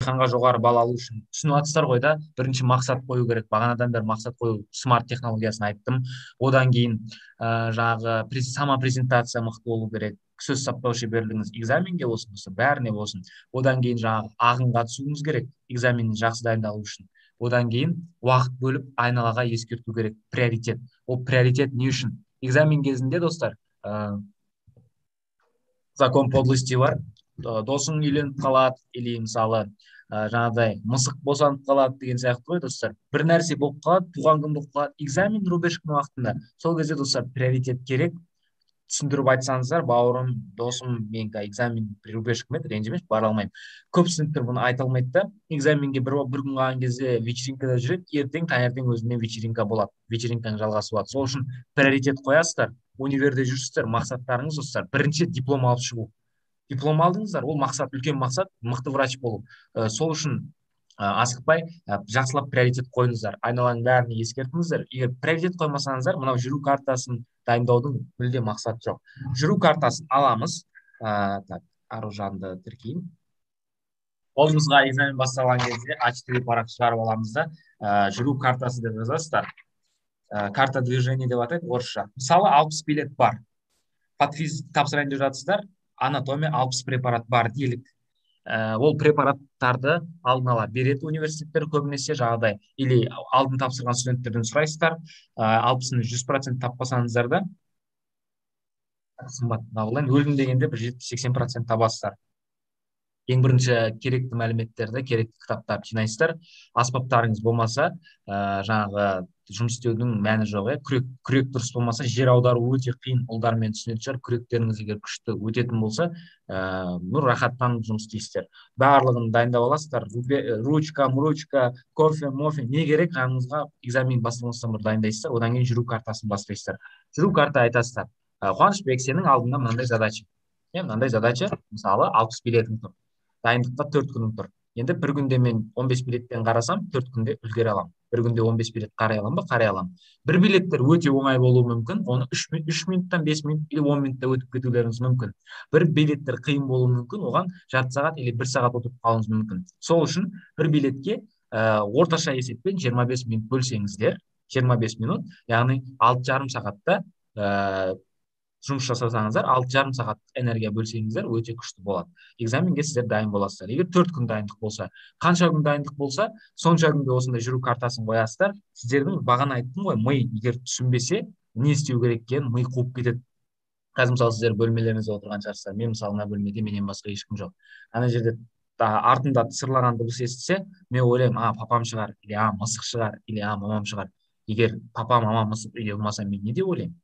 Емтиханға жоғары балл алу үшін, түсініп жатсыздар ғой да, бірінші мақсат қою керек. Бағанадан бері мақсат қою, смарт технологиясын айттым. Одан кейін жаңағы самопрезентация мықты болу керек, сөз саптау шеберлігіңіз экзаменге болсын, болса бәріне болсын. Одан кейін жаңағы ағынға түсуіңіз керек, экзаменге жақсы дайындалу үшін. Одан кейін уақыт бөліп айналаға ескерту керек, приоритет. Ол приоритет не үшін? Экзамен кезінде, достар, закон подлости бар. Досың үйленіп қалады, или мысалы, жаңағыдай мысық босанып қалады деген сияқты ғой, достар. Бір нәрсе болып қалады, туған күн болып қалады, экзамен рубежкінің уақытында. Сол кезде, достар, приоритет керек. Түсіндіріп айтсаңыздар, бауырым, досым, мен экзамен рубежкам еді, ренжімеші, бара алмаймын. Көп студенттер бұны айта алмайды да, экзаменге бір күн қалған кезде вечеринкада жүреді, ертең таңертең өзінен вечеринка болады, вечеринканың жалғасы болады. Сол үшін приоритет қоясыздар, универде жүрсіздер, мақсаттарыңыз, достар, бірінші диплом алып шығу. Диплом алдыңыздар, ол мақсат, үлкен мақсат, мықты врач болу. Сол үшін асықпай, жақсылап приоритет қойыңыздар, айналаның бәрін ескертіңіздер. Егер приоритет қоймасаңыздар, мынау жүру картасын дайындаудың мүлде мақсаты жоқ. Жүру картасын аламыз. Так, Аружанды тіркейін. Қолымызға экзамен басталған кезде А4 парақ шығарып аламыз да, жүру картасы деп жазасыздар. Карта движения деп атайды орысша. Мысалы, 60 билет бар. Патфиз тапсырайын деп жатсыздар, анатомия 60 препарат бар делік. Ол препараттарды алдын ала береді университеттер көбінесе жаңағыдай, или алдын тапсырған студенттерден сұрайсыздар. 60-ын 100% таппасаңыздар да, сымбат қабылдаймын, өлдім дегенде бір 70-80% табасыздар. Ең бірінші керекті мәліметтерді, керекті кітаптарды жинайсыздар. Аспаптарыңыз болмаса, жаңағы жұмыс істеудің мәні жоқ, иә. Күрек дұрыс болмаса, жер аудару өте қиын. Ұлдар мен түсінетін шығар, күректеріңіз егер күшті өтетін болса, рахаттанып жұмыс істейсіздер. Барлығын дайындап аласыздар. Ручка, мручка, кофе, мофе, не керек жаныңызға экзамен басталмастан бұрын дайындайсыздар. Одан кейін жүру картасын бастайсыздар. Жүру карта айтасыздар. Қуанышбек, сенің алдыңда мынандай задача. Иә, мынандай задача, мысалы, 60 билетің тұр. Дайындықта 4 күнің тұр. Енді бір күнде мен 15 билеттен қарасам, 4 күнде үлгере аламын. Бір күнде 15 билет қарай аламын ба? Қарай аламын. Бір билеттер өте оңай болуы мүмкін, оны 3 минуттан 5 минут или 10 минутта өтіп кетулеріңіз мүмкін. Бір билеттер қиын болуы мүмкін, оған жарты сағат или 1 сағат отырып қалуыңыз мүмкін. Сол үшін бір билетке, орташа есеппен 25 минут бөлсеңіздер, 25 минут, яғни алты жарым сағатта, жұмыс жасасаңыздар, алты жарым сағат энергия бөлсеңіздер, өте күшті болады. Экзаменге сіздер дайын боласыздар. Егер 4 күн дайындық болса, қанша күн дайындық болса, сонша күнге осындай жүру картасын қоясыздар. Сіздердің бағана айттым ғой, ми егер түсінбесе, не істеу керек екенін ми қуып кетеді. Қазір мысалы сіздер бөлмелеріңізде отырған шығарсыздар. Мен мысалы мына бөлмеде менен басқа ешкім жоқ. Ана жерде артында тысырлаған дыбыс естісе, мен ойлаймын, а, папам шығар, или а, мысық шығар, или а, мамам шығар. Егер папа, мама, мысық үйде болмаса, мен не деп ойлаймын?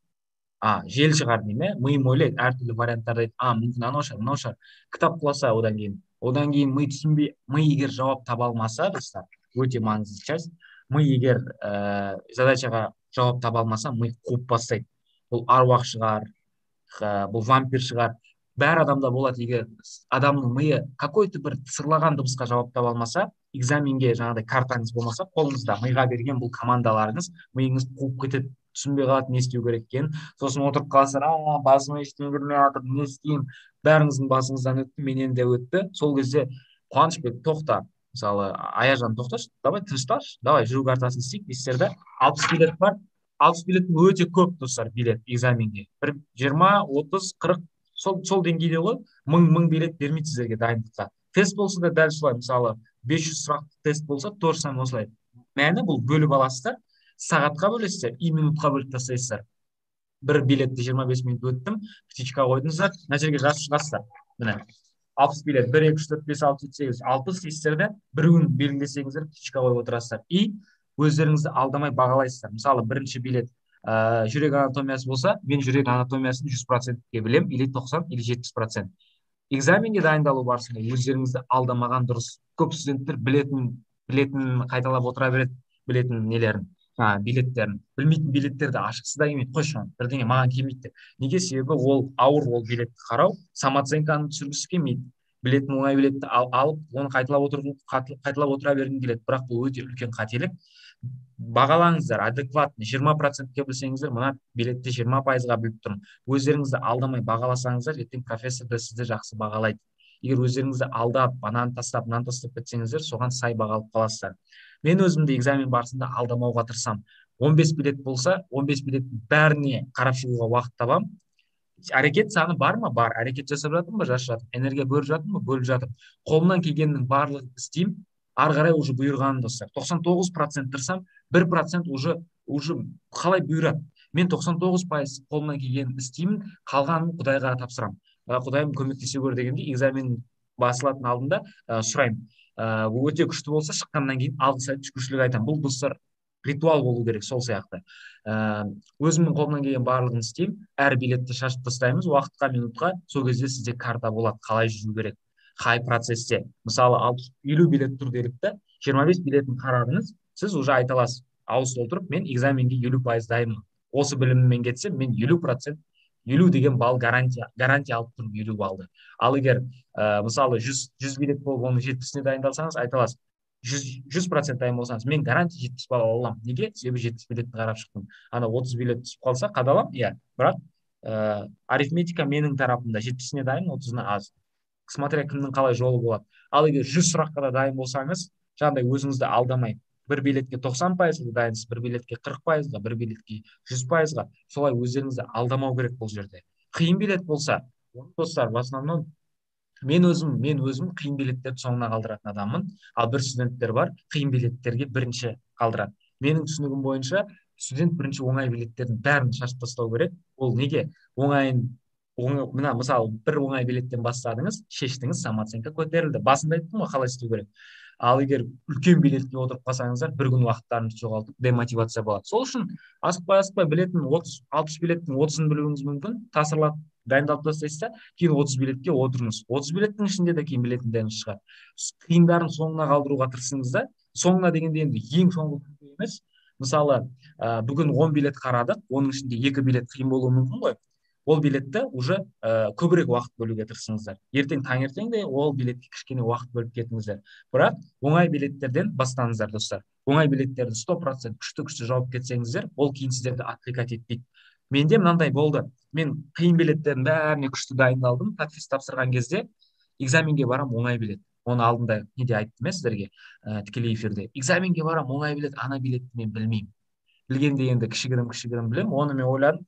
А, жел шығар деймін, миым ойлайды, әртүрлі варианттарды айтады. А, мүмкін анау шығар, мынау шығар. Кітап құласа одан кейін. Одан кейін ми түсінбей, ми егер жауап таба алмаса, достар, өте маңызды часть. Ми егер задачаға жауап таба алмаса, ми қуып бастайды. Бұл аруақ шығар, бұл вампир шығар. Бәр адамда болады, егер адамның миы какой-то бір тысырлаған дыбысқа жауап таба алмаса, экзаменге жаңағыдай картаңыз болмаса, қолыңызда миға берген бұл командаларыңыз, миыңыз қуып кетеді, түсінбей қалады не істеу керек екенін. Сосын отырып қаласыздар, а, басыма ештеңе кірмей жатыр, не істеймін? Бәріңіздің басыңыздан өтті, менен де өтті. Сол кезде Қуанышбек, тоқта, мысалы, Аяжан, тоқташы, давай тынышталшы, давай жүру картасын істейік дейсіздер да. 60 билет бар, 60 билеттің өте көп, достар, билет экзаменге. Бір 20, 30, 40, сол деңгейде ғой, мың билет бермейді сіздерге дайындыққа. Тест болса да дәл солай, мысалы, 500 сұрақтық тест болса, то же самое осылай. Мәні бұл бөліп аласыздар, сағатқа бөлесіздер, и минутқа бөліп тастайсыздар. Бір билетті 25 минут өттім, птичка қойдыңыздар, мына жерге жазып шығасыздар. Міне, 60 билет, 1, 2, 3, 4, 5, 6, 7, 8, 60 дейсіздер де, біреуін белгілесеңіздер, птичка қойып отырасыздар. И өздеріңізді алдамай бағалайсыздар. Мысалы, бірінші билет, жүрек анатомиясы болса, мен жүрек анатомиясын 100%-ке білем, или 90, или 70%. Экзаменге дайындалу барысында өздеріңізді алдамаған дұрыс. Көп студенттер білетін қайталап отыра береді, білетін нелерін, билеттерін. Білмейтін билеттерді ашқысы да келмейді, қойшы оны, бірдеңе маған келмейді деп. Неге? Себебі ол ауыр, ол билетті қарау, самооценканы түсіргісі келмейді. Білетін оңай билетті алып, оны қайталап отыра бергім келеді. Бірақ бұл өте үлкен қателік. Бағалаңыздар, адекватный, 20%-ке білсеңіздер, мына билетті 20%-ға біліп тұрмын. Өздеріңізді алдамай бағаласаңыздар, ертең профессор да сізді жақсы бағалайды. Егер өздеріңізді алдап, ананы тастап, мынаны тастап кетсеңіздер, соған сай баға алып қаласыздар. Мен өзімді экзамен барысында алдамауға тырысамын. 15 билет болса, 15 билеттің бәріне қарап шығуға уақыт табамын. Әрекет саны бар ма? Бар. Әрекет жасап жатырмын ба? Жасап жатырмын. Энергия бөліп жатырмын ба? Бөліп жатырмын. Қолымнан келгеннің барлығын істеймін. Ары қарай уже бұйырғаным, достар. 99% тырысам, 1% уже қалай бұйырады. Мен 99% қолымнан келгенін істеймін, қалғанын Құдайға тапсырамын. Құдайым көмектесе көр дегенде экзамен басылатын алдында сұраймын. Өте күшті болса, шыққаннан кейін алғыс айтып, шүкіршілік айтамын. Бұл, достар, ритуал болу керек сол сияқты. Өзімнің қолымнан келген барлығын істеймін. Әр билетті шашып тастаймыз уақытқа, минутқа. Сол кезде сізде карта болады, қалай жүру керек, қай процесте. Мысалы, 50 билет тұр делік та, 25 билетін қарадыңыз, сіз уже айта аласыз, ауыз толтырып, мен экзаменге 50% дайынмын. Осы біліміммен кетсем, мен 50%, 50 деген балл гарантия алып тұрмын, 50 баллды. Ал егер мысалы 100 билет болып, оның 70-іне дайындалсаңыз, айта аласыз, 100% дайын болсаңыз, мен гарантия 70 балл ала аламын. Неге? Себебі 70 билетті қарап шықтым. Ана 30 билет түсіп қалса, қадалам, иә. Бірақ арифметика менің тарапымда 70-іне дайын, 30-ына аз. Смотря кімнің қалай жолы болады. Ал егер 100 сұраққа да дайын болсаңыз, жаңағыдай өзіңізді алдамай, бір билетке 90% дайынсыз, бір билетке 40%-ға, бір билетке 100%-ға, солай өздеріңізді алдамау керек бұл жерде. Қиын билет болса, достар, в основном мен өзім қиын билеттерді соңына қалдыратын адаммын. Ал бір студенттер бар, қиын билеттерге бірінші қалдырады. Менің түсінігім бойынша, студент бірінші оңай билеттердің бәрін шашып тастау керек. Ол неге? Оңайын, мына мысалы, бір оңай билеттен бастадыңыз, шештіңіз, самооценка көтерілді. Басында айттым ғой, қалай істеу керек. Ал егер үлкен билетке отырып қалсаңыздар, бір күн уақыттарыңызды жоғалтып, демотивация болады. Сол үшін асықпай білетін 30-60 билеттің 30-ын білуіңіз мүмкін, тасырлатып дайындалып тастайсыз да, кейін 30 билетке отырыңыз. 30 билеттің ішінде де кейін білетіндеріңіз шығады. Қиындарын соңына қалдыруға тырысыңыз да. Соңына дегенде енді ең соңғы күнде емес. Мысалы, бүгін 10 билет қарадық, оның ішінде 2 билет қиын болуы мүмкін ғой. Ол билетті уже көбірек уақыт бөлуге тырысыңыздар. Ертең таңертең де ол билетке кішкене уақыт бөліп кетіңіздер. Бірақ оңай билеттерден бастаңыздар, достар. Оңай билеттерді 100% күшті-күшті жауып кетсеңіздер, ол кейін сіздерді отвлекать етпейді. Менде мынандай болды. Мен қиын билеттердің бәріне күшті дайындалдым. Татфиз тапсырған кезде экзаменге барам, оңай билет. Оны алдында неде айттым сіздерге, тікелей эфирде. Экзаменге барам, оңай билет, ана билетті мен білмеймін. Білгенде енді кішігірім білемін. Оны мен ойладым,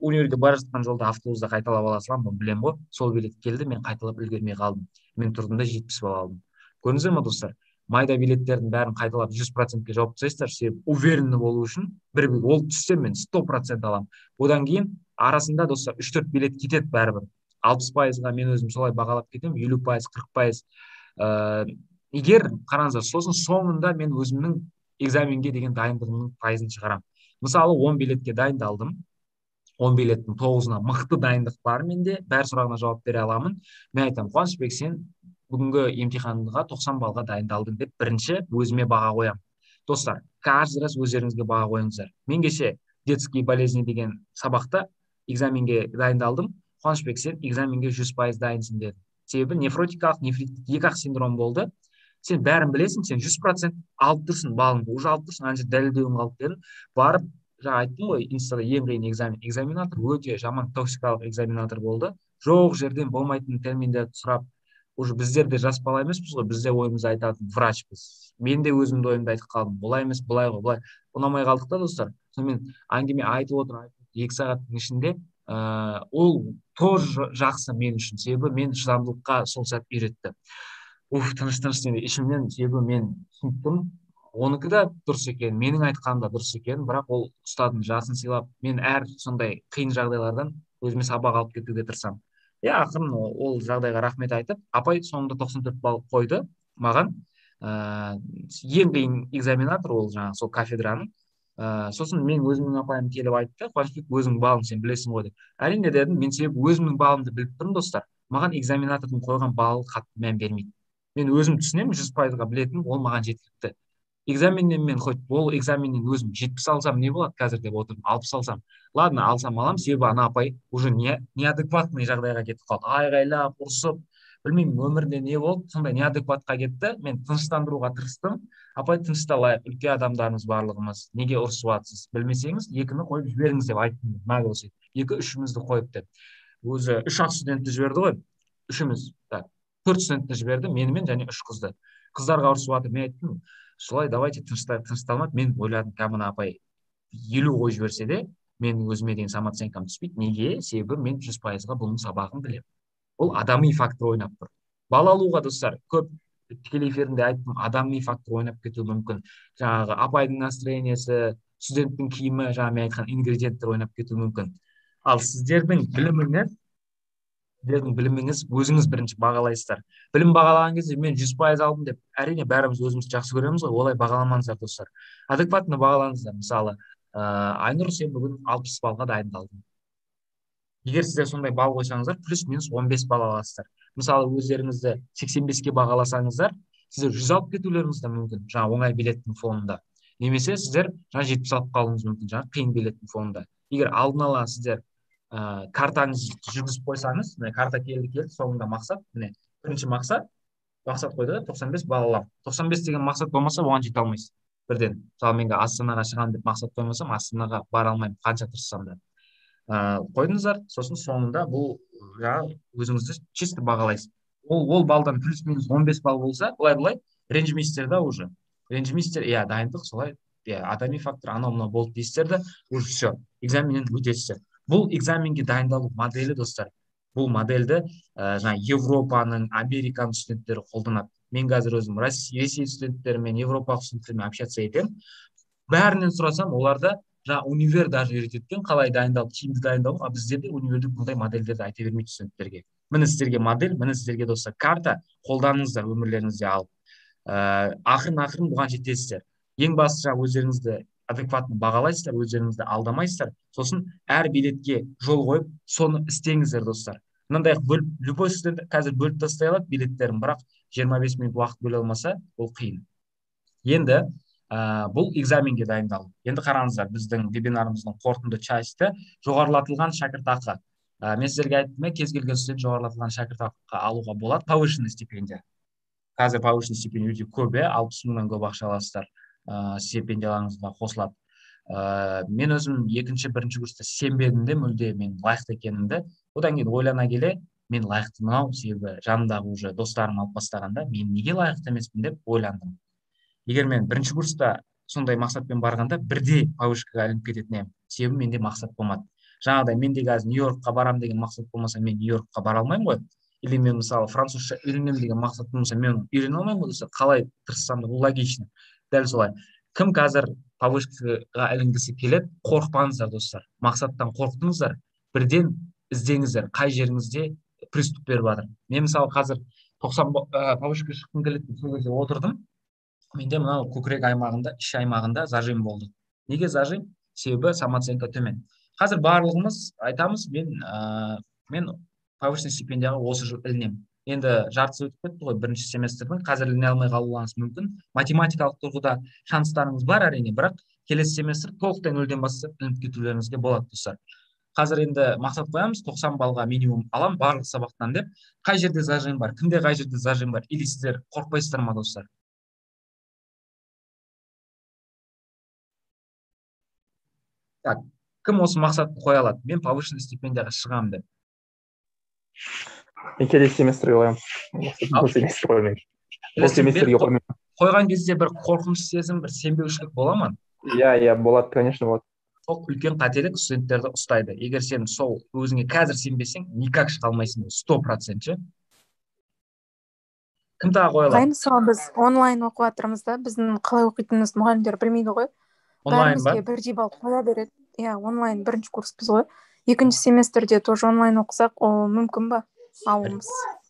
универге бара жатқан жолда автобуста қайталап ала саламын, бұны білемін ғой. Сол билет келді, мен қайталап үлгермей қалдым. Мен тұрдым да 70 балл алдым. Көрдіңіздер ме, достар? Майда билеттердің бәрін қайталап 100%-ке жауап тастайсыздар, себебі уверенный болу үшін бір ол түссе мен 100% аламын. Одан кейін арасында, достар, 3-4 билет кетеді бәрібір. 60%-ға мен өзім солай бағалап кетемін, 50%, 40%. Егер қараңыздар, сосын соңында мен өзімнің экзаменге деген дайындығымның пайызын шығарамын. Мысалы, 10 билетке дайындалдым. 10 билеттің 9-ына мықты дайындық бар менде, бәр сұрағына жауап бере аламын. Мен айтамын, Қуанышбек, сен бүгінгі емтиханға 90 балға дайындалдың деп бірінші өзіме баға қоямын. Достар, каждый раз өздеріңізге баға қойыңыздар. Мен кеше детские болезни деген сабақта экзаменге дайындалдым. Қуанышбек, сен экзаменге 100% дайынсың дедім. Себебі нефротикалық, нефриттік екі ақ синдром болды. Сен бәрін білесің, сен 100% алып тұрсың балыңды, уже алып тұрсың, ана жерде дәлелдеуің қалды дедім. Барып, жаңа айттым ғой, инстада ең қиын экзамен. Экзаменатор өте жаман токсикалық экзаменатор болды. Жоқ жерден болмайтын терминдерді сұрап, уже біздер де жас бала емеспіз ғой, біз де ойымызды айтатын врачпыз. Мен де өзімді ойымды айтып қалдым. Бұлай емес, былай ғой, былай. Ұнамай қалдық та, достар. Сонымен әңгіме айтып отыр, 2 сағаттың ішінде, ол тоже жақсы мен үшін. Себебі мен шыдамдылыққа сол сәт үйретті. Уф, тыныш дегенде ішімнен, себебі мен түсініп тұрмын, оныкі да дұрыс екен, менің айтқаным да дұрыс екен, бірақ ол ұстаздың жасын сыйлап, мен әр сондай қиын жағдайлардан өзіме сабақ алып кетуге тырысамын. Ақырын ол жағдайға рахмет айтып, апай соңында 94 балл қойды маған. Ең қиын экзаменатор ол жаңағы сол кафедраның. Сосын мен өзімнің апайым келіп айтты, Қуанышбек, өзің балың сен білесің ғой деп. Әрине дедім, мен себебі өзімнің балымды біліп тұрмын, достар. Маған экзаменатордың қойған балы қатты мән бермейді. Мен өзім түсінемін, 100%-ға білетінім, ол маған жеткілікті. Экзаменнен мен хоть ол экзаменнен өзім 70 алсам не болады қазір деп отырмын, 60 алсам. Ладно, алсам алам, себебі ана апай уже неадекватный жағдайға кетіп қалды. Айғайлап, ұрсып, білмеймін өмірінде не болды, сондай неадекватқа кетті. Мен тыныштандыруға тырыстым. Апай, тынышталайық, үлкен адамдармыз барлығымыз. Неге ұрысып жатсыз? Білмесеңіз, 2-ні қойып жіберіңіз деп айттым. Нагло сөйтіп. 2-3-імізді қойып деп. Өзі 3 ақ студентті жіберді ғой. Үшіміз. Так, 4 студентті жіберді, менімен және 3 қызды. Қыздарға ұрысып жатыр. Мен айттым, солай давайте тыныштайық, тынышталмады. Мен ойладым, мына апай 50 қойып жіберсе де, мен өзіме деген самооценкам түспейді. Неге? Себебі мен 100%-ға бұның сабағын білемін. Ол адами фактор ойнап тұр. Бал алуға, достар, көп тікелей эфирінде айттым, адами фактор ойнап кетуі мүмкін. Жаңағы апайдың настроениесі, студенттің киімі, жаңа мен айтқан ингредиенттер ойнап кетуі мүмкін. Ал сіздердің біліміңіз өзіңіз бірінші бағалайсыздар. Білім бағалаған кезде мен 100% алдым деп, әрине бәріміз өзімізді жақсы көреміз ғой, олай бағаламаңыздар, достар. Адекватно бағалаңыздар. Мысалы, Айнұр, сен бүгін 60 балға дайындалдың. Егер сіздер сондай балл қойсаңыздар, плюс-минус 15 балл аласыздар. Мысалы, өздеріңізді 85-ке бағаласаңыздар, сіздер 100 алып кетулеріңіз де мүмкін, жаңа оңай билеттің фонында. Немесе сіздер жаңа 70 алып қалуыңыз мүмкін, жаңа қиын билеттің фонында. Егер алдын ала сіздер картаңызды жүргізіп қойсаңыз, міне карта келді, соңында мақсат, міне бірінші мақсат қойды, 95 балл аламын. 95 деген мақсат болмаса, оған жете алмайсыз. Бірден, мысалы, мен Астанаға шығамын деп мақсат қоймасам, Астанаға бара алмаймын, қанша тырыссам да. Қойдыңыздар, сосын соңында бұл жаңа өзіңізді чисто бағалайсыз. Ол балдан плюс-минус 15 балл болса, былай-былай ренжімейсіздер да уже. Ренжімейсіздер, иә, дайындық солай, иә, адами фактор анау мынау болды дейсіздер да, уже все, экзаменнен өтесіздер. Бұл экзаменге дайындалу моделі, достар. Бұл модельді жаңа Европаның, Американың студенттері қолданады. Мен қазір өзім Ресей студенттерімен, Европалық студенттермен общаться етемін. Бәрінен сұрасам, оларда жаңа универ даже үйретеді қалай дайындалып, тиімді дайындалу, а біздерде универде бұндай модельдерді айта бермейді студенттерге. Міне сіздерге модель, міне сіздерге, достар, карта, қолданыңыздар өмірлеріңізде алып. Ақырын-ақырын бұған жетесіздер. Ең бастысы жаңа өздеріңізді адекватно бағалайсыздар, өздеріңізді алдамайсыздар. Сосын әр билетке жол қойып, соны істеңіздер, достар. Мынандай бөліп, любой студент қазір бөліп тастай алады билеттерін, бірақ 25 минут уақыт бөле алмаса, ол қиын. Енді бұл экзаменге дайындалу. Енді қараңыздар, біздің вебинарымыздың қорытынды часті жоғарылатылған шәкіртақы. Мен сіздерге айттым, кез келген студент жоғарылатылған шәкіртақы алуға болады, повышенный стипендия. Қазір повышенный стипендия өте көп, 60 мыңнан көп ақша аласыздар, стипендияларыңызға қосылады. Мен өзім екінші, бірінші курста сенбедім де, мүлде мен лайықты екенімді. Одан кейін ойлана келе, мен лайықтымын ау, себебі жанымдағы уже достарым алып бастағанда, мен неге лайықты емеспін деп ойландым. Егер мен бірінші курста сондай мақсатпен барғанда, бірде повышкаға ілініп кететін едім. Себебі менде мақсат болмады. Жаңағыдай менде қазір Нью-Йоркқа барам деген мақсат болмаса, мен Нью-Йоркқа бара алмаймын ғой. Или мен мысалы французша үйренемін деген мақсат болмаса, мен үйрене алмаймын ғой. Қалай тырыссам да, бұл логично. Дәл солай. Кім қазір повышкаға ілінгісі келеді, қорықпаңыздар, достар. Мақсаттан қорықтыңыздар, бірден іздеңіздер, қай жеріңізде приступ беріп жатыр. Мен мысалы қазір 90 повышка шыққым келеді, сол кезде отырдым. Менде мынау көкірек аймағында, іш аймағында зажим болды. Неге зажим? Себебі самооценка төмен. Қазір барлығымыз айтамыз, мен повышенный стипендияға осы жыл ілінемін. Енді жартысы өтіп кетті ғой бірінші семестрдің, қазір іліне алмай қалуларыңыз мүмкін. Математикалық тұрғыда шанстарыңыз бар әрине, бірақ келесі семестр толықтай нөлден бастап ілініп кетулеріңізге болады, достар. Қазір енді мақсат қоямыз, 90 балға минимум алам барлық сабақтан деп. Қай жерде зажим бар, кімде қай жерде зажим бар, или сіздер қорықпайсыздар ма, достар? Так, кім осы мақсатты қоя алады? Мен повышенный стипендияға шығамын деп. Мен келесі семестрге қоямын. Бұл семестр қоймаймын. Бұл семестрге қоймаймын. Қойған кезде бір қорқыныш сезім, бір сенбеушілік бола ма? Иә, болады, конечно, болады. Сол үлкен қателік студенттерді ұстайды. Егер сен сол өзіңе қазір сенбесең, никак шыға алмайсың, 100% ше. Кім тағы қоя алады? Мысалы, біз онлайн оқып жатырмыз да, біздің қалай оқитынымызды мұғалімдер білмейді ғой. Онлайн ба? Бәрімізге бірдей балл қоя береді. Иә, онлайн бірінші курспыз ғой. Екінші семестрде тоже онлайн оқысақ, ол мүмкін ба? Алуымыз.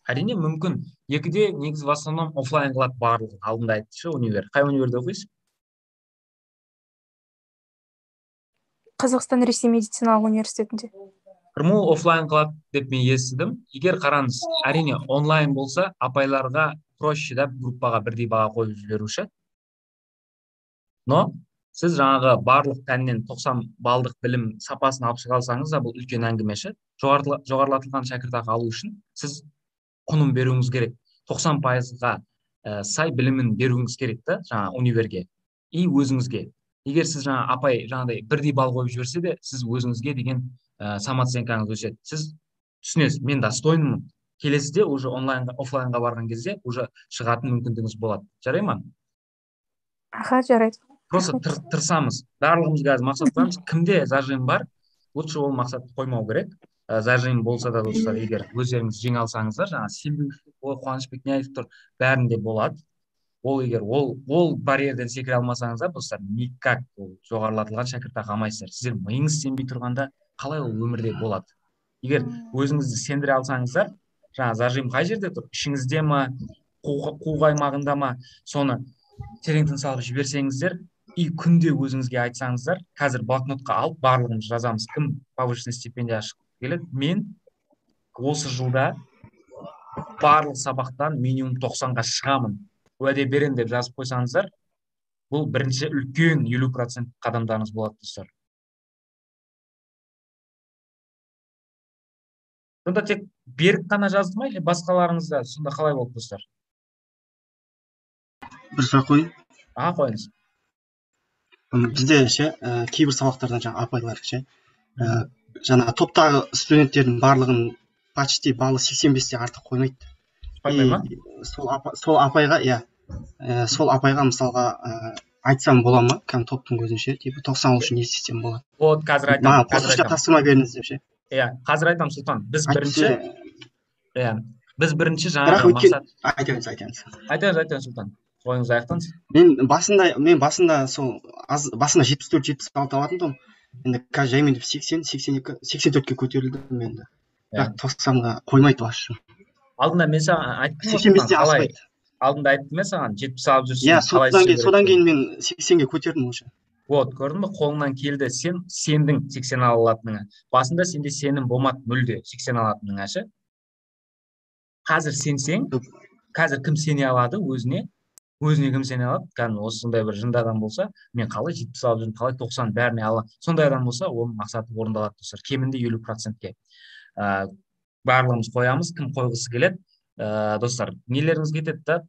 Әрине мүмкін. Екіде негізі в основном офлайн қылады барлығын. Алдында айтты универ. Қай универде оқисыз? Қазақстан Ресей медициналық университетінде. РМУ офлайн қылады деп мен естідім. Егер қараңыз, әрине онлайн болса, апайларға проще да группаға бірдей баға қойып жіберуші. Но сіз жаңағы барлық пәннен 90 балдық білім сапасын алып шыға алсаңыз да, бұл үлкен әңгімеші. Жоғарылатылған шәкіртақы алу үшін сіз құнын беруіңіз керек. 90%-ға сай білімін беруіңіз керек та жаңа универге и өзіңізге. Егер сіз жаңа апай жаңағыдай бірдей балл қойып жіберсе де, сіз өзіңізге деген самооценкаңыз өседі. Сіз түсінесіз, мен достойнмын, Келесіде уже онлайнға, офлайнға барған кезде уже шығатын мүмкіндігіңіз болады. Жарай ма? Аха, жарайды. Просто тырысамыз. Барлығымыз қазір мақсат қоямыз. Кімде зажим бар, лучше ол мақсатты қоймау керек. Зажим болса да, достар, егер өздеріңіз жеңе алсаңыздар, жаңа сенбеушілік, ой, Қуанышбек не айтып тұр, бәрінде болады. Ол егер ол барьерден секіре алмасаңыздар, достар, никак ол жоғарылатылған шәкіртақы алмайсыздар. Сіздер миыңыз сенбей тұрғанда қалай ол өмірде болады? Егер өзіңізді сендіре алсаңыздар, жаңа зажим қай жерде тұр, ішіңізде ма, қуық аймағында ма, соны терең тыныс алып жіберсеңіздер, и күнде өзіңізге айтсаңыздар, қазір блокнотқа алып барлығымыз жазамыз, кім повышенный стипендия шығып келеді, мен осы жылда барлық сабақтан минимум 90-ға шығамын, уәде беремін деп жазып қойсаңыздар, бұл бірінші үлкен 50% қадамдарыңыз болады, достар. Сонда тек Берік қана жазды ма, или басқаларыңыз да? Сонда қалай болды, достар? Бір сұрақ қояйын. Аға, қойыңыз. Бізде ше, кейбір сабақтардан жаңа апайлар ше, жаңа топтағы студенттердің барлығын почти баллы 85-те артық қоймайды. Қоймай ма? Сол апайға, иә, сол апайға мысалға айтсам бола ма? Кәдімгі топтың көзінше, типа 90 үшін не істесем болады? Вот, қазір айтамын. Маған қосымша тапсырма беріңіз деп ше. Иә, қазір айтамын, Сұлтан. Біз бірінші, иә, біз бірінші жаңағы мақсат. Айтыңыз. Айтыңыз, Сұлтан. Ойыңыз аяқтаңыз. Мен басында сол аз, басында 74-76 алатын тұғым. Енді қазір жаймен деп 80, 82, 84-ке көтерілдім енді. Бірақ 90-ға қоймайды вообще. Алдында мен саған айттым ғой, 85-те аспайды. Алдында айттым мен саған, 70 алып жүрсің. Иә, содан кейін мен 80-ге көтердім уже. Вот, көрдің бе, қолыңнан келді, сен сендің 80 ала алатыныңа. Басында сенде сенім болмады мүлде 80 алатыныңа ше. Қазір сенсең, қазір кім сене алады өзіне? Өзіне кім сене алады? Кәдімгі осындай бір жынды адам болса, мен қалай 70 алып жүрмін, қалай 90 бәріне ала. Сондай адам болса, оның мақсаты орындалады, достар. Кемінде 50%-ке. Барлығымыз қоямыз, кім қойғысы келеді. Достар, нелеріңіз кетеді да?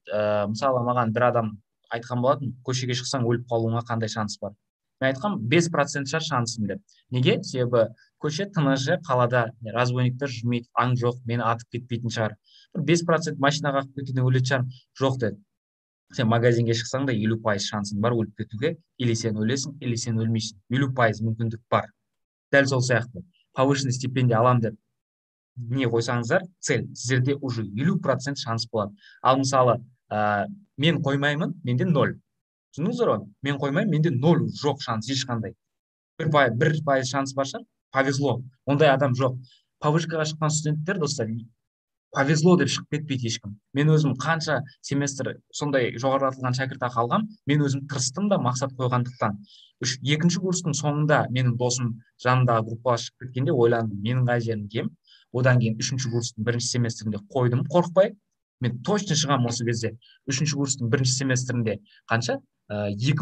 Мысалы, маған бір адам айтқан болатын, көшеге шықсаң өліп қалуыңа қандай шанс бар? Мен айтқам, 5% шығар шансым деп. Неге? Себебі көше тыныш, қалада разбойниктер жүрмейді, аң жоқ, мені атып кетпейтін шығар. Бір 5% машина қағып кетуден өлетін шығар. Жоқ деді. Сен магазинге шықсаң да 50% шансың бар өліп кетуге, или сен өлесің, или сен өлмейсің. 50% мүмкіндік бар. Дәл сол сияқты. Повышенный стипендия алам деп не қойсаңыздар, цель, сіздерде уже 50% шанс болады. Ал мысалы, мен қоймаймын, менде 0. Түсіндіңіздер ғой? Мен қоймаймын, менде 0 жоқ шанс ешқандай. 1% шанс бар шығар, повезло. Ондай адам жоқ. Повышкаға шыққан студенттер, достар, повезло деп шығып кетпейді ешкім. Мен өзім қанша семестр сондай жоғарылатылған шәкіртақы алғам, мен өзім тырыстым да мақсат қойғандықтан. Екінші курстың соңында менің досым жанымдағы группаға шығып кеткенде ойландым, менің қай жерім кем. Одан кейін үшінші курстың бірінші семестрінде қойдым, қорықпай. Мен точно шығамын осы кезде. Үшінші курстың бірінші семестрінде қанша? 2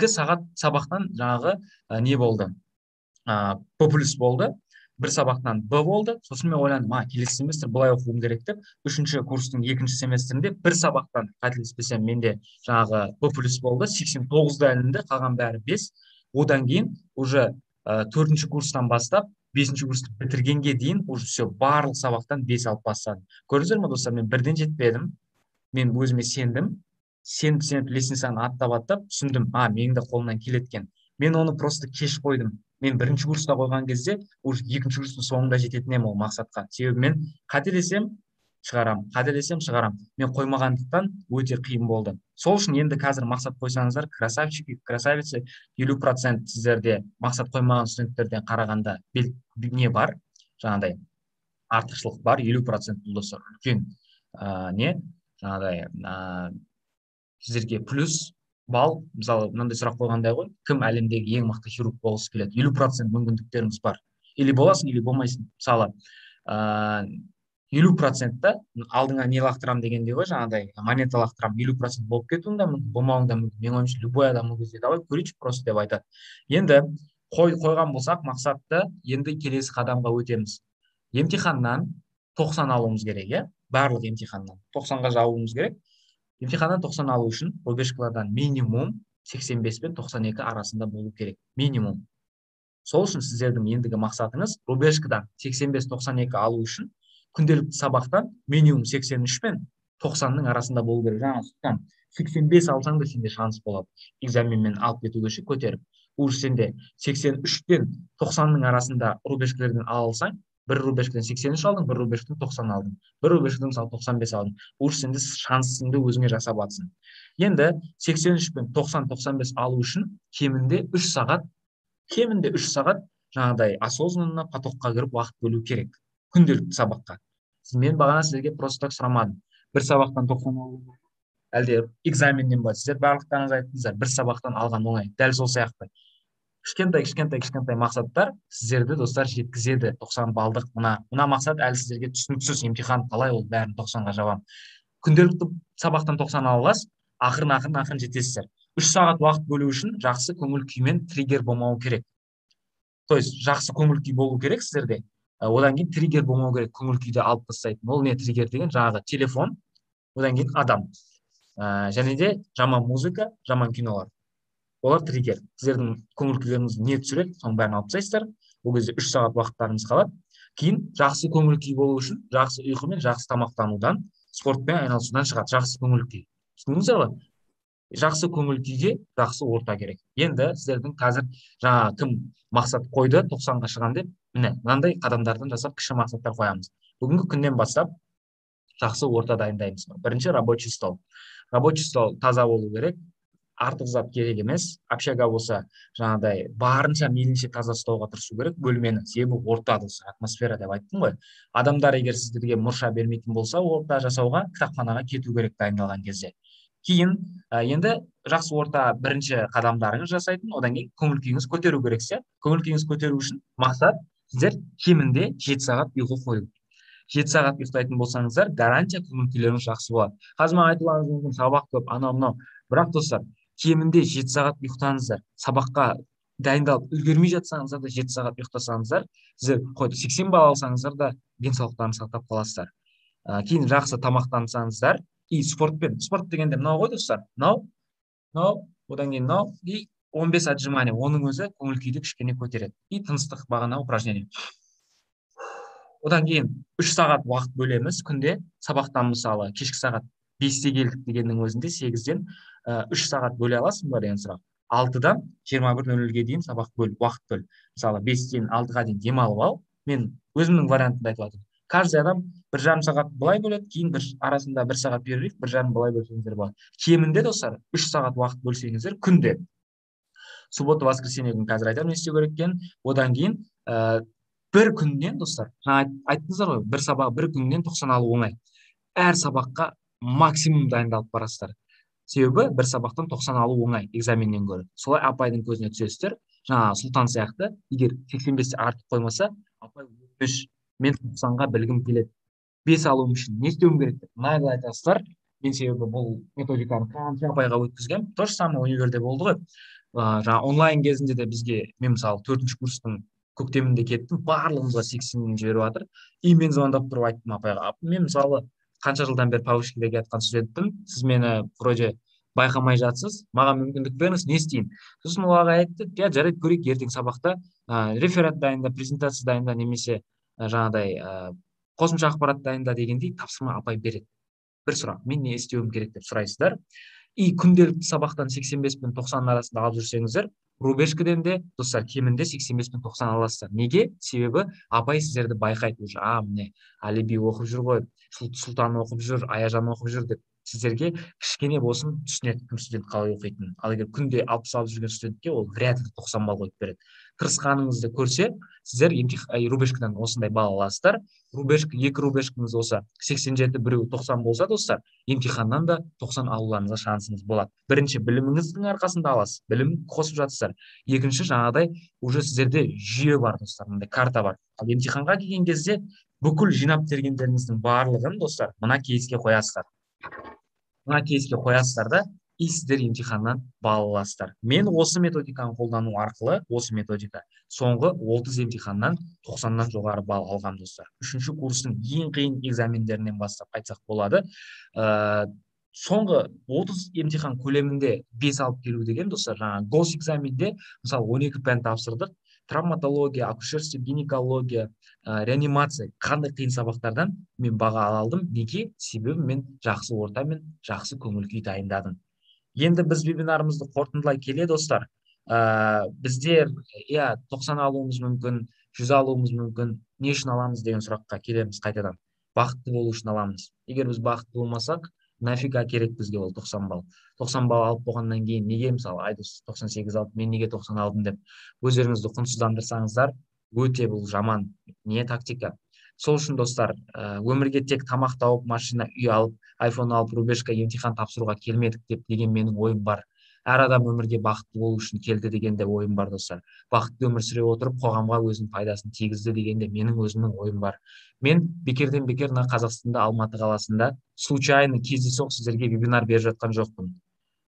сағат сабақтан жаңағы не болды? Б плюс болды. Бір сабақтан Б болды. Сосын мен ойландым, келесі семестр былай оқуым керек деп. Үшінші курстың екінші семестрінде бір сабақтан, қателеспесем, менде жаңағы Б плюс болды. 89-да ілінді, қалған бәрі 5. Одан кейін уже төртінші курстан бастап бесінші курсты бітіргенге дейін уже все, барлық сабақтан 5 алып бастадым. Көрдіңіздер ме, достар, мен бірден жетпедім. Мен өзіме сендім. Сеніп лестницаны аттап түсіндім. Менің де қолымнан келеді екен. Мен оны просто кеш қойдым. Мен бірінші курста қойған кезде уже екінші курстың соңында жететін едім ол мақсатқа. Себебі мен қателесем шығарам, қателесем шығарам. Мен қоймағандықтан өте қиын болды. Сол үшін енді қазір мақсат қойсаңыздар, красавчики, красавицы, 50% сіздерде мақсат қоймаған студенттерден қарағанда не бар, жаңағыдай артықшылық бар, 50% бұл, достар, үлкен не, жаңағыдай сіздерге плюс балл. Мысалы, мынандай сұрақ қойғандай ғой, кім әлемдегі ең мықты хирург болғысы келеді? 50% мүмкіндіктеріңіз бар. Или боласың, или болмайсың. Мысалы, 50%-та алдыңа не лақтырам дегендей ғой, жаңағыдай монета лақтырам, 50% болып кетуің де мүмкін, болмауың да мүмкін. Менің ойымша, любой адам ол кезде давай көрейінші просто деп айтады. Енді қойған болсақ мақсатты, енді келесі қадамға өтеміз. Емтиханнан 90 алуымыз керек, иә? Барлық емтиханнан 90-ға жабуымыз керек. Емтиханнан 90 алу үшін рубежкалардан минимум 85 пен 92 арасында болу керек. Минимум. Сол үшін сіздердің ендігі мақсатыңыз рубежкадан 85-92 алу үшін Күнделікті сабақтан минимум 83 пен 90-ның арасында болу керек. Жаңа 85 алсаң да сенде шанс болады экзаменмен алып кетуге ше, көтеріп. Уже сенде 83 пен 90-ның арасында рубежкалерден ала алсаң, бір рубежкадан 83 алдың, бір рубежкадан 90 алдың, бір рубежкадан мысалы 95 алдың, уже сенде шансыңды өзіңе жасап жатсың. Енді 83 пен 90-95 алу үшін кемінде 3 сағат, кемінде 3 сағат жаңағыдай осознанно потокқа кіріп уақыт бөлу керек күнделікті сабаққа. Мен бағана сіздерге просто так сұрамадым, бір сабақтан 90 алу әлде экзаменнен ба? Сіздер барлықтарыңыз айттыңыздар, бір сабақтан алған оңай. Дәл сол сияқты кішкентай кішкентай кішкентай мақсаттар сіздерді, достар, жеткізеді 90 балдық. Мына мақсат әлі сіздерге түсініксіз, емтихан қалай ол бәрін 90-ға жабамын. Күнделікті сабақтан 90 ала аласыз, ақырын ақырын ақырын жетесіздер. 3 сағат уақыт бөлу үшін жақсы көңіл күймен триггер болмау керек. То есть жақсы көңіл күй болу керек сіздерде. Одан кейін триггер болмау керек, көңіл күйді алып тастайтын. Ол не триггер деген? Жаңағы телефон, одан кейін адам, және де жаман музыка, жаман кинолар. Олар триггер. Сіздердің көңіл күйлеріңізді не түсіреді, соның бәрін алып тастайсыздар. Ол кезде 3 сағат уақыттарыңыз қалады. Кейін жақсы көңіл күй болу үшін жақсы ұйқы мен жақсы тамақтанудан, спортпен айналысудан шығады жақсы көңіл күй. Түсіндіңіздер ғой? Жақсы көңіл күйге жақсы орта керек. Енді сіздердің қазір жаңа кім мақсат қойды 90-ға шығамын деп, міне мынандай қадамдардан жасап кіші мақсаттар қоямыз. Бүгінгі күннен бастап жақсы орта дайындаймыз. Бірінші рабочий стол. Рабочий стол таза болу керек. Артық зат керек емес. Общага болса, жаңағыдай барынша мейлінше таза ұстауға тырысу керек бөлмені. Себебі орта, достар, атмосфера деп айттым ғой. Адамдар егер сіздерге мұрша бермейтін болса, орта жасауға кітапханаға кету керек дайындалған кезде. Кейін енді жақсы орта бірінші қадамдарыңыз жасайтын, одан кейін көңіл күйіңіз көтеру керек. Көңіл күйіңіз көтеру үшін мақсат сіздер кемінде 7 сағат ұйқы қою. 7 сағат ұйықтайтын болсаңыздар, гарантия көңіл күйлеріңіз жақсы болады. Қазір маған айтуларыңыз мүмкін, сабақ көп, анау мынау. Бірақ достар, кемінде 7 сағат ұйықтаңыздар. Сабаққа дайындалып үлгермей жатсаңыздар да 7 сағат ұйықтасаңыздар, сіздер қой 80 балл алсаңыздар да денсаулықтарыңызды сақтап қаласыздар. Кейін жақсы тамақтансаңыздар, и спортпен, спорт дегенде мынау ғой достар, мынау, мынау, одан кейін мынау, и 15 отжимание, оның өзі көңіл күйді кішкене көтереді. И тыныстық бағана упражнение. Одан кейін 3 сағат уақыт бөлеміз күнде сабақтан, мысалы кешкі сағат 5-те келдік дегеннің өзінде 8-ден 3 сағат бөле аласың ба деген сұрақ. 6-дан 21:00-ге дейін сабақ бөл, уақыт бөл. Мысалы 5-тен 6-ға дейін демалып ал. Мен өзімнің вариантымды айтып жатырмын. Каждый адам 1,5 сағат былай бөледі, кейін бір арасында 1 сағат перерыв, 1,5 былай бөлсеңіздер болады. Кемінде достар 3 сағат уақыт бөлсеңіздер күнде. Суббота, воскресенье күні қазір айтамын не істеу керек екенін. Одан кейін бір күннен достар, жаңа айттыңыздар ғой, бір сабақ бір күннен 90 алу оңай. Әр сабаққа максимум дайындалып барасыздар. Себебі бір сабақтан 90 алу оңай экзаменнен гөрі. Солай апайдың көзіне түсесіздер. Жаңа Сұлтан сияқты, егер 85-те артық қоймаса, апай өтініш, мен 90-ға білгім келеді. 5 алуым үшін не істеуім керек деп нагло айтасыздар. Мен себебі бұл методиканы қанша апайға өткізгем. То же самое универде болды ғой. Жаңа онлайн кезінде де бізге, мен мысалы 4-ші курстың көктемінде кеттім, барлығымызға 80 жіберіп жатыр. И мен звондап тұрып айттым апайға, мен мысалы қанша жылдан бері повышкеде келе жатқан студентпін, сіз мені вроде байқамай жатсыз, маған мүмкіндік беріңіз, не істейін? Сосын ол ағай айтты, иә жарайды, көрейік, ертең сабақта реферат дайында, презентация дайында, немесе жаңағыдай қосымша ақпарат дайында дегендей тапсырма апай береді. Бір сұрақ, мен не істеуім керек деп сұрайсыздар. И күнделікті сабақтан 85 пен 90 арасында алып жүрсеңіздер, рубежкіден де, достар, кемінде 85 пен 90 аласыздар. Неге? Себебі апай сіздерді байқайды уже. А, міне, Алиби оқып жүр ғой, Сұлтан оқып жүр, Аяжан оқып жүр деп сіздерге кішкене болсын түсінеді кім студент қалай оқитынын. Ал егер күнде 60 алып жүрген студентке ол вряд ли 90 балл қойып береді. Тырысқаныңызды көрсе, сіздер рубежкадан осындай балл аласыздар. Рубежка, екі рубежкаңыз болса 87, біреуі 90 болса, достар, емтиханнан да 90 алуларыңызға шансыңыз болады. Бірінші, біліміңіздің арқасында аласыз, білім қосып жатсыздар. Екінші, жаңағыдай уже сіздерде жүйе бар, достар, мындай карта бар. Ал емтиханға келген кезде бүкіл жинап тергендеріңіздің барлығын, достар, мына кейске қоясыздар. Мына кейске қоясыздар да, и сіздер емтиханнан балл аласыздар. Мен осы методиканы қолдану арқылы, осы методика соңғы 30 емтиханнан 90-нан жоғары балл алғам, достар. 3-ші курстың ең қиын экзамендерінен бастап айтсақ болады. Соңғы 30 емтихан көлемінде 5 алып келу деген, достар, жаңа госэкзаменде, мысалы, 12 пән тапсырдық, Травматология, акушерство, гинекология, реанимация, қандай қиын сабақтардан мен баға ала алдым. Неге? Себебі мен жақсы орта мен жақсы көңіл күй дайындадым. Енді біз вебинарымызды қорытындылай келе, достар. Біздер иә 90 алуымыз мүмкін, 100 алуымыз мүмкін. Не үшін аламыз деген сұраққа келеміз қайтадан. Бақытты болу үшін аламыз. Егер біз бақытты болмасақ, нафига керек бізге ол 90 балл? 90 балл алып болғаннан кейін неге, мысалы, Айдос 98 алды, мен неге 90 алдым деп өздеріңізді құнсыздандырсаңыздар, өте бұл жаман не тактика. Сол үшін, достар, өмірге тек тамақ тауып, машина, үй алып, айфон алып, рубежка, емтихан тапсыруға келмедік деп деген менің ойым бар. Әр адам өмірге бақытты болу үшін келді деген де ойым бар, достар. Бақытты өмір сүре отырып, қоғамға өзінің пайдасын тигізді деген де менің өзімнің ойым бар. Мен бекерден бекер мына Қазақстанда, Алматы қаласында случайно, кездейсоқ сіздерге вебинар беріп жатқан жоқпын.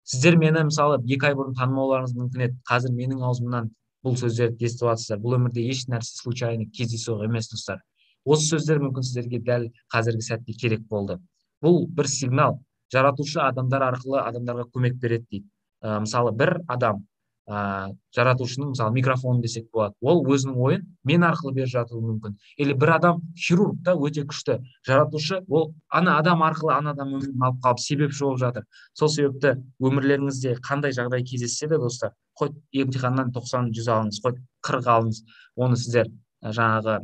Сіздер мені, мысалы, 2 ай бұрын танымауларыңыз мүмкін еді. Қазір менің аузымнан бұл сөздерді естіп жатсыздар. Бұл өмірде еш нәрсе случайно, кездейсоқ емес, достар. Осы сөздер мүмкін сіздерге дәл қазіргі сәтте керек болды. Бұл бір сигнал. Жаратушы адамдар арқылы адамдарға көмек береді дейді. Мысалы, бір адам, жаратушының, мысалы, микрофон десек болады, ол өзінің ойын мен арқылы беріп жатуы мүмкін. Или бір адам хирург та өте күшті жаратушы, ол ана адам арқылы ана адам өмірін алып қалып себепші болып жатыр. Сол себепті өмірлеріңізде қандай жағдай кездессе де, достар, хоть емтиханнан 90-100 алыңыз, хоть 40 алыңыз, оны сіздер жаңағы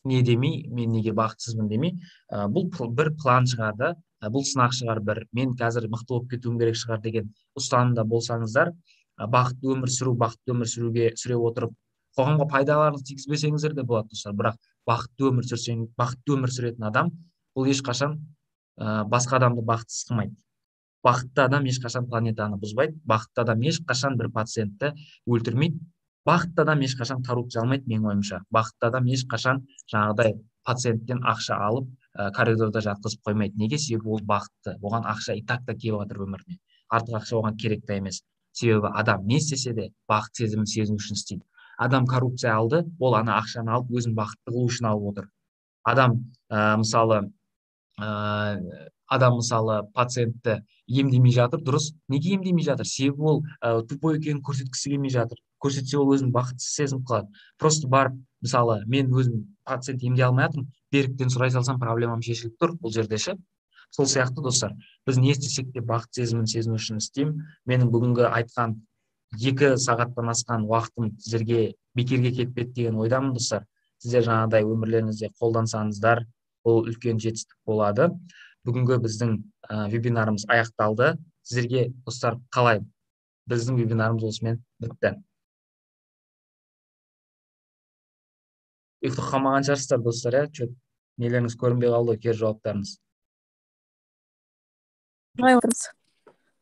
не демей, мен неге бақытсызбын демей, бұл бір план шығар да, бұл сынақ шығар бір, мен қазір мықты болып кетуім керек шығар деген ұстанымда болсаңыздар, бақытты өмір сүру, бақытты өмір сүруге сүре отырып, қоғамға пайдаларыңызды тигізбесеңіздер де болады, достар. Бірақ бақытты өмір сүрсең, бақытты өмір сүретін адам бұл ешқашан басқа адамды бақытсыз қылмайды. Бақытты адам ешқашан планетаны бұзбайды, бақытты адам ешқашан бір пациентті өлтірмейді, бақытты адам ешқашан коррупция алмайды, менің ойымша. Бақытты адам ешқашан жаңағыдай пациенттен ақша алып, коридорда жатқызып қоймайды. Неге? Себебі ол бақытты, оған ақша и так та келіп жатыр өміріне. Артық ақша оған керек те емес. Себебі адам не істесе де бақыт сезімін сезіну үшін істейді. Адам коррупция алды, ол ана ақшаны алып өзін бақытты қылу үшін алып отыр. Адам мысалы, адам мысалы пациентті емдемей жатыр, дұрыс. Неге емдемей жатыр? Себебі ол тупой екенін көрсеткісі келмей жатыр. Көрсетсе, ол өзін бақытсыз сезініп қалады. Просто барып, мысалы, мен өзім пациент емдей алмай жатырмын, Беріктен сұрай салсам, проблемам шешіліп тұр бұл жерде ше. Сол сияқты, достар, біз не істесек те бақыт сезімін сезіну үшін істеймін. Менің бүгінгі айтқан 2 сағаттан асқан уақытым сіздерге бекерге кетпеді деген ойдамын, достар. Сіздер жаңағыдай өмірлеріңізде қолдансаңыздар, бұл үлкен жетістік болады. Бүгінгі біздің вебинарымыз аяқталды. Сіздерге, достар, қалай? Біздің вебинарымыз осымен бітті. Ұйықтап қалмаған шығарсыздар, достар, иә? Чөт нелеріңіз көрінбей қалды, кері жауаптарыңыз.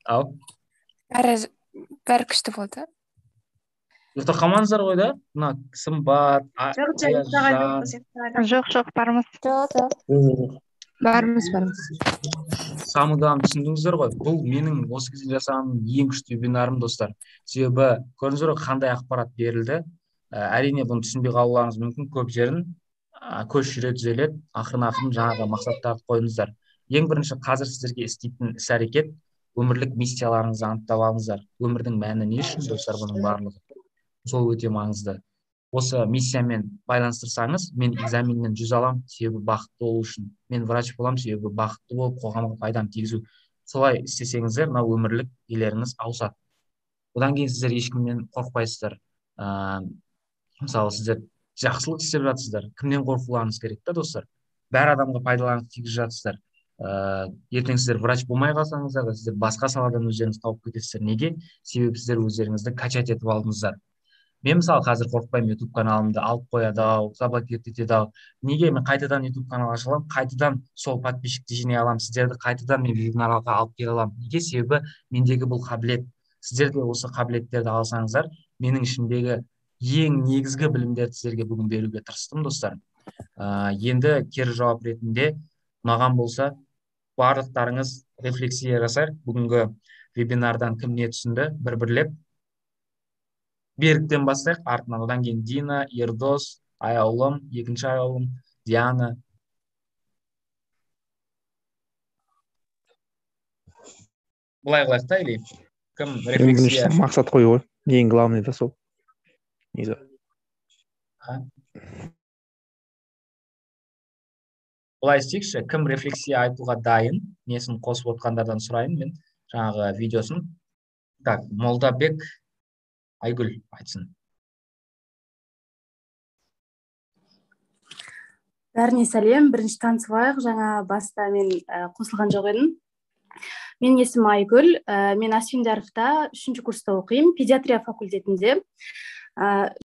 Ау. Бәрі күшті болды. Ұйықтап қалмаңыздар ғой да? Мына Сымбат, Жоқ, жоқ, бармыз. Жоқ. Бармыз, бармыз. Самыдан түсіндіңіздер ғой. Бұл менің осы кезде жасаған ең күшті вебинарым, достар. Себебі көрдіңіздер ғой, қандай ақпарат берілді. Әрине, бұны түсінбей қалуларыңыз мүмкін, көп жерін көш жүре түзеледі. Ақырын-ақырын жаңағы мақсаттарды қойыңыздар. Ең бірінші қазір сіздерге істейтін іс-әрекет, өмірлік миссияларыңызды анықтап алыңыздар. Өмірдің мәні не үшін, достар, бұның барлығы. Сол өте маңызды. Осы миссиямен байланыстырсаңыз, мен экзаменнен 100 алам, себебі бақытты болу үшін. Мен врач болам, себебі бақытты болып қоғамға пайдам тигізу. Солай істесеңіздер, мына өмірлік нелеріңіз ауысады. Одан кейін сіздер ешкімнен қорықпайсыздар. Мысалы, сіздер жақсылық істеп жатсыздар, кімнен қорқуларыңыз керек та, достар? Бәр адамға пайдаларыңызды тигізіп жатсыздар. Ертең сіздер врач болмай қалсаңыздар да, сіздер басқа саладан өздеріңіз тауып кетесіздер. Неге? Себебі сіздер өздеріңізді качать етіп алдыңыздар. Мен, мысалы, қазір қорықпаймын, YouTube каналымды алып қояды ау, заблокировать етеді ау. Неге? Мен қайтадан YouTube канал аша аламын, қайтадан сол подписчикті жинай аламын, сіздерді қайтадан мен вебинарға алып келе аламын. Неге? Себебі мендегі бұл қабілет. Сіздер де осы қабілеттерді алсаңыздар, менің ішімдегі ең негізгі білімдерді сіздерге бүгін беруге тырыстым, достар. Енді кері жауап ретінде ұнаған болса, барлықтарыңыз рефлексия жасайық. Бүгінгі вебинардан кім не түсінді, бір-бірлеп. Беріктен бастайық, артынан одан кейін Дина, Ердос, Аяулым, екінші Аяулым, Диана. Былай қылайық та, или кім рефлексия? Мақсат қою ғой, ең главный да сол. Негізі. Аха. Былай істейікші, кім рефлексия айтуға дайын, несін қосып отқандардан сұрайын мен жаңағы видеосын. Так, Молдабек Айгүл айтсын. Бәріне сәлем, бірінші танысып алайық. Жаңа баста мен қосылған жоқ едім. Менің есімім Айгүл, мен Асфендияровта 3-ші курста оқимын, педиатрия факультетінде.